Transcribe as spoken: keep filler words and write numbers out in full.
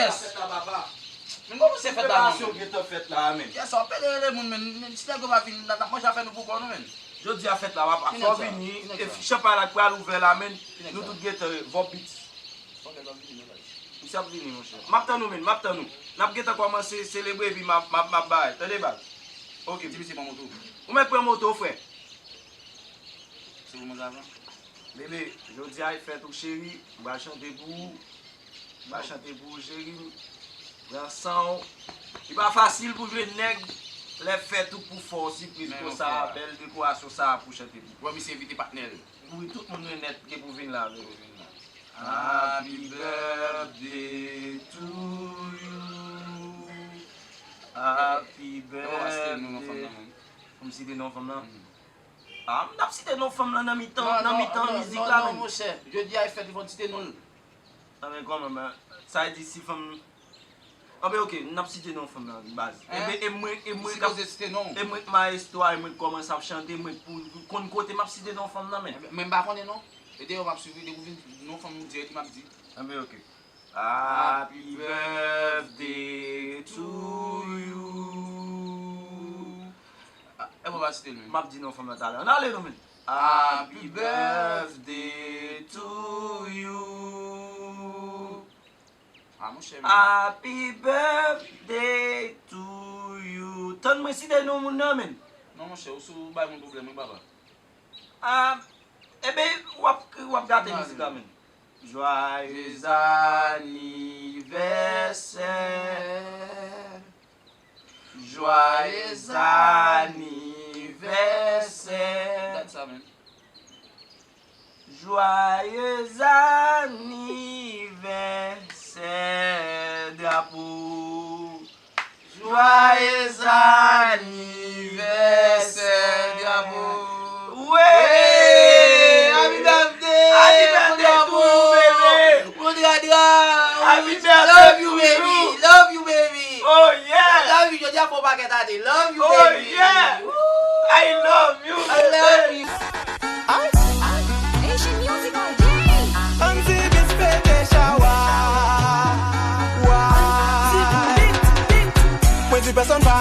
Yes. Fèt la, papa. Men kòman se fèt la, non? Preparasyon gentan fèt la, men. Yes, w ap pede rele moun, men, men si nèg yo pa vin, n ap manje afè nou pou kò nou, men. Jodi a fèt la, papa. Fò w vini. E chanpay la k pral ouvè la, men. Nou tout gentan, Vòb Beats. Ok, l ap vini, men, baz. Misye ap vini, monchè. M ap tann ou, men, m ap tann ou. N ap gentan kòmanse selebre, epi m ap, m ap, m ap bay. Tande, baz? Ok. Di misye pran moto. Ou mèt pran moto, frè. Se pou mwen sa, frè? Bebe, jodi a e fèt ou, cheri. M pral chante pou ou. M pral chante pou ou, cheri. Pran san w. Li pa fasil pou jwenn nèg lè fèt ou pou fè w sipriz konsa, bèl dekorasyon sa a pou chante pou ou. Wè, misye envite patnè l. Wi, tout moun nèt gen pou vin la, bebe. Happy birthday to you. Happy birthday. Fò m site non fanm nan? Ah, m t ap site non fanm lan nan mitan, nan mitan mizik la, non, menm. Monchè, jodi a e fèt li, fò n site non l. Ah, men kòman, men, sa vle di si fanm. Ah, ben, ok, n ap site non fanm lan, baz. E ben, e mwen, e mwen k ap, e mwen k maestro a, e mwen k kòmanse ap chante, mwen k pou konn kote m ap site non fanm lan, men. Men m pa konnen non. E deyò m ap swiv li, depi w vin non fanm ou dirèk m ap di. Ah, ben, ok. Happy birthday to you. Ah, e mwen pa site l, men. M ap di non fanm lan talè. Ann ale non, men. Happy birthday to you. Ah, monchè, men. Happy birthday to you. Tann mwen site non moun nan, men. Non, monchè, ou sou bay moun pwoblèm, wi, papa. Ah, eben, w ap, w ap gate mizik la, men. Joyeux anniversaire. Joyeux anniversaire. Dat sa menm. Joyeux anniversaire, drapo. Joyeux anniversaire, drapo. Wey! Happy birthday! Happy birthday to you, baby! Happy birthday to you! Love you, baby! Love you, baby! Oh, yeah! Love you, jodi a fè w pakèt ane. Love you, baby! Oh, yeah! I love you, baby! I love you! Ay, ay, Haitian music all day. Ann di bis fete chawa. Wa. Mwen di pèsonn pa